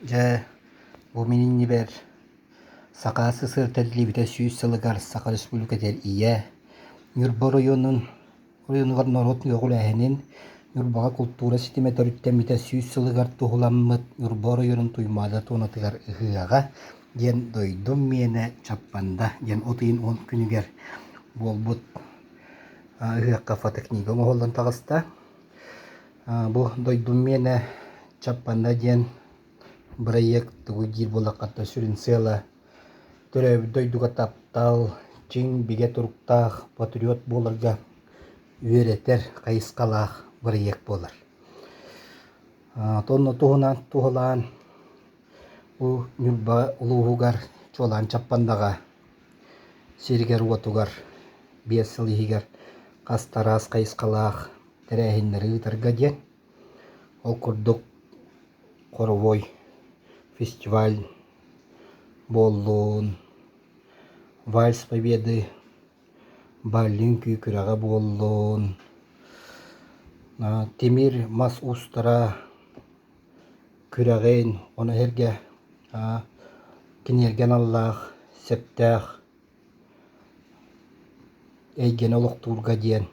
Дьэ, бу мин иннибэр Саха СССР тэриллибитэ 100 сылыгар Саха Республикатыгар Ийэ, Ньурба оройуонун оройуонугар норуот көҕүлээһинин Ньурбаҕа култуура ситимэ төрүттэммитэ 100 сылыгар туһуламмыт Ньурба оройуонун Туймаада туонатыгар ыһыаҕа диэн дойдум миэнэ Чаппанда диэн от ыйын 10 күнүгэр буолбут ыһыахха фотокнига оҥоһуллан таҕыста. Бу дойдум миэнэ Чаппанда диэн бырайыак тугу диир буоллахха сүрүн сыала төрөөбүт дойдуга таптал, чиҥ бигэ туруктаах патриот буоларга үөрэтэр хайысхалаах бырайыак буолар. Онно туһунан туһулаан бу Ньурба улууһугар чуолаан Чаппандаҕа сиригэр-уотугар 5 сыл иһигэр хас да араас хайысхалаах тэрээһиннэри ыытарга диэн. Ол курдук хоровой фестиваль буоллун, Вальс Победы, Баллин күүкүрэҕэ буоллун, тимир мас уустара күрэҕин, ону сэргэ кинилэргэ аналлаах сөптөөх эйгэни олохтуурга диэн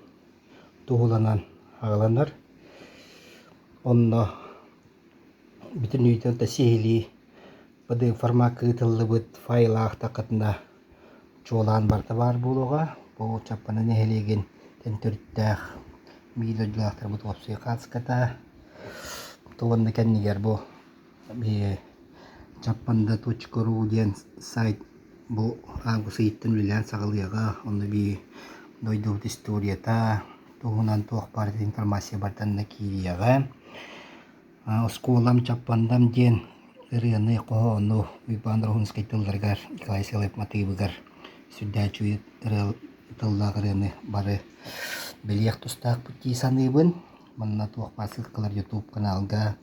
туһуланан аҕаланар. Онно бүтүннүүтүн да сиһилии ПД формакка ыытыллыбыт файл аахтаххытына чуолаан барыта баар буолуоҕа. Бу Чаппана нэһилиэгин төрүттээх биир дойдулаахтарбыт уопсай хаацката. Уонна кэннигэр бу Чаппанда.ру диэн сайт бу август ыйыттан үлэлээн саҕалыаҕа. Онно биир дойдубут историята туһунан туох баар информация барыта онно киириэҕэ. Оскуолам Чаппандам диэн ырыаны, хоһоону Уйбаан Дорохунскай тылларыгар, Николай Силаев матыыбыгар сүрдээх үчүгэй ырыа тыллаах ырыаны бары билиэх тустаахпыт дии саныыбын. Манна туох баар ссылкалар YouTube каналга,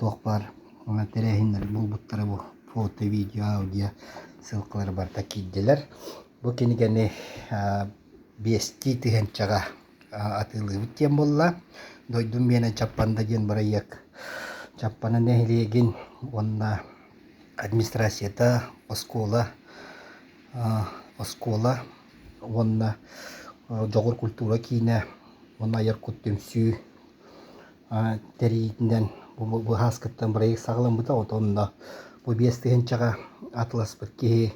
туох баар тэрээһиннэр булбуттара бу фото, видео, аудио ссылкалар барыта киирдилэр. Бу кинигэни биэстии тыһыынчаҕа атыылыыбыт диэн буолла. Дойдум миэнэ Чаппанда диэн бырайыак Чаппана нэһилиэгин уонна администрацията, оскуола, оскуола уонна Дьоҕур культура киинэ уонна айар кут түмсүү тэрийиитинэн бу быһааскыттан бырайыак саҕаламмыта. Онно бу 5 тыһыынчаҕа атыласпыт киһи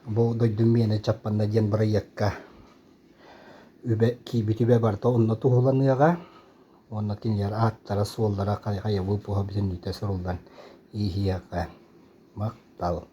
бу дойдум миэнэ Чаппанда диэн бырайыакка үбэ киирбит үбэ барыта онно туһуланыаҕа уонна кинилэр ааттара-суоллара хайа выпуһа бүтүннүүтэ суруллан иһиэҕэ. Махтал.